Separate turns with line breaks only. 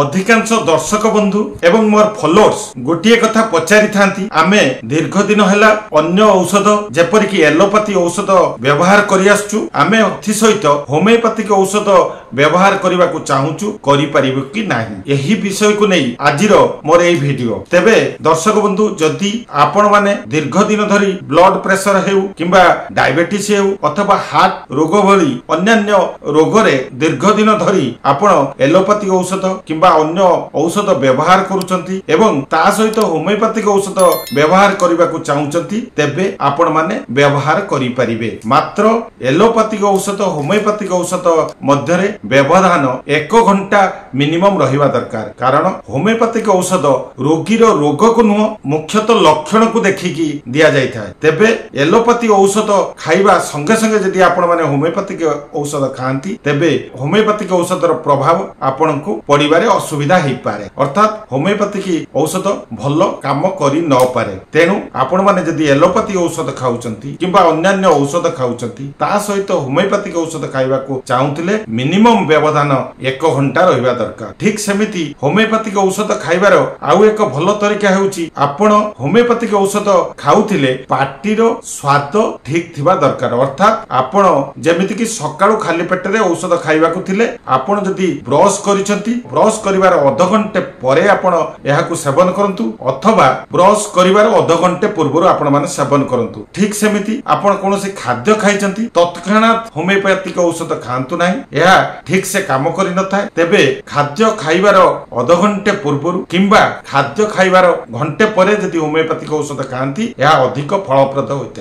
ଅଧିକାଂଶ ଦର୍ଶକ ବନ୍ଧୁ ଏବଂ ମୋର ଫଲୋଅର୍ସ ଗୋଟିଏ କଥା ପଚାରିଥାନ୍ତି, ଆମେ ଦୀର୍ଘ ଦିନ ହେଲା ଅନ୍ୟ ଔଷଧ ଯେପରିକି ଏଲୋପାଥି ଔଷଧ ବ୍ୟବହାର କରିଆସୁଛୁ, ଆମେ ଏଥିସହିତ ହୋମିଓପାଥିକ ଔଷଧ ବ୍ୟବହାର କରିବାକୁ ଚାହୁଁଛୁ, କରିପାରିବୁ କି ନାହିଁ? ଏହି ବିଷୟକୁ ନେଇ ଆଜିର ମୋର ଏହି ଭିଡିଓ। ତେବେ ଦର୍ଶକ ବନ୍ଧୁ, ଯଦି ଆପଣମାନେ ଦୀର୍ଘ ଦିନ ଧରି ବ୍ଲଡ ପ୍ରେସର ହେଉ କିମ୍ବା ଡାଇବେଟିସ୍ ହେଉ ଅଥବା ହାର୍ଟ ରୋଗ ଭଳି ଅନ୍ୟାନ୍ୟ ରୋଗରେ ଦୀର୍ଘ ଦିନ ଧରି ଆପଣ ଏଲୋପାଥିକ ଔଷଧ କିମ୍ବା ଅନ୍ୟ ଔଷଧ ବ୍ୟବହାର କରୁଛନ୍ତି ଏବଂ ତା ସହିତ ହୋମିଓପାଥିକ ଔଷଧ ବ୍ୟବହାର କରିବାକୁ ଚାହୁଁଛନ୍ତି, ତେବେ ଆପଣମାନେ ବ୍ୟବହାର କରିପାରିବେ। ମାତ୍ର ଏଲୋପାଥିକ ଔଷଧ ହୋମିଓପାଥିକ ଔଷଧ ମଧ୍ୟରେ ବ୍ୟବଧାନ 1 ଘଣ୍ଟା ମିନିମମ୍ ରହିବା ଦରକାର। କାରଣ ହୋମିଓପାଥିକ ଔଷଧ ରୋଗୀର ରୋଗକୁ ନୁହଁ, ମୁଖ୍ୟତଃ ଲକ୍ଷଣକୁ ଦେଖିକି ଦିଆଯାଇଥାଏ। ତେବେ ଏଲୋପାଥି ଔଷଧ ଖାଇବା ସଙ୍ଗେ ସଙ୍ଗେ ଯଦି ଆପଣମାନେ ହୋମିଓପାଥିକ ଔଷଧ ଖାଆନ୍ତି, ତେବେ ହୋମିଓପାଥିକ ଔଷଧର ପ୍ରଭାବ ଆପଣଙ୍କୁ ପଡ଼ିବାରେ ଅସୁବିଧା ହେଇପାରେ, ଅର୍ଥାତ୍ ହୋମିଓପାଥିକ ଔଷଧ ଭଲ କାମ କରି ନପାରେ। ତେଣୁ ଆପଣମାନେ ଯଦି ଏଲୋପାଥି ଔଷଧ ଖାଉଛନ୍ତି କିମ୍ବା ଅନ୍ୟାନ୍ୟ ଔଷଧ ଖାଉଛନ୍ତି, ତା ସହିତ ହୋମିଓପାଥିକ ଔଷଧ ଖାଇବାକୁ ଚାହୁଁଥିଲେ ମିନିମମ୍ ବ୍ୟବଧାନ 1 ଘଣ୍ଟା ରହିବା ଦରକାର। ଠିକ ସେମିତି ହୋମିଓପାଥିକ ଔଷଧ ଖାଇବାର ଆଉ ଏକ ଭଲ ତରିକା ହେଉଛି, ଆପଣ ହୋମିଓପାଥିକ ଔଷଧ ଖାଉଥିଲେ ପାଟିର ସ୍ୱାଦ ଠିକ ଥିବା ଦରକାର। ଅର୍ଥାତ୍ ଆପଣ ଯେମିତିକି ସକାଳୁ ଖାଲି ପେଟରେ ଔଷଧ ଖାଇବାକୁ ଥିଲେ, ଆପଣ ଯଦି ବ୍ରଶ କରିଛନ୍ତି, ବ୍ରଶ କରିବାର ଅଧଘଣ୍ଟେ ପରେ ଆପଣ ଏହାକୁ ସେବନ କରନ୍ତୁ, ଅଥବା ବ୍ରଶ କରିବାର ଅଧଘଣ୍ଟେ ପୂର୍ବରୁ ଆପଣମାନେ ସେବନ କରନ୍ତୁ। ଠିକ ସେମିତି ଆପଣ କୌଣସି ଖାଦ୍ୟ ଖାଇଛନ୍ତି, ତତ୍କ୍ଷଣାତ୍ ହୋମିଓପାଥିକ ଔଷଧ ଖାଆନ୍ତୁ ନାହିଁ, ଏହା ଠିକ ସେ କାମ କରିନଥାଏ। ତେବେ ଖାଦ୍ୟ ଖାଇବାର ଅଧଘଣ୍ଟେ ପୂର୍ବରୁ କିମ୍ବା ଖାଦ୍ୟ ଖାଇବାର ଘଣ୍ଟେ ପରେ ଯଦି ହୋମିଓପାଥିକ ଔଷଧ ଖାଆନ୍ତି, ଏହା ଅଧିକ ଫଳପ୍ରଦ ହୋଇଥାଏ।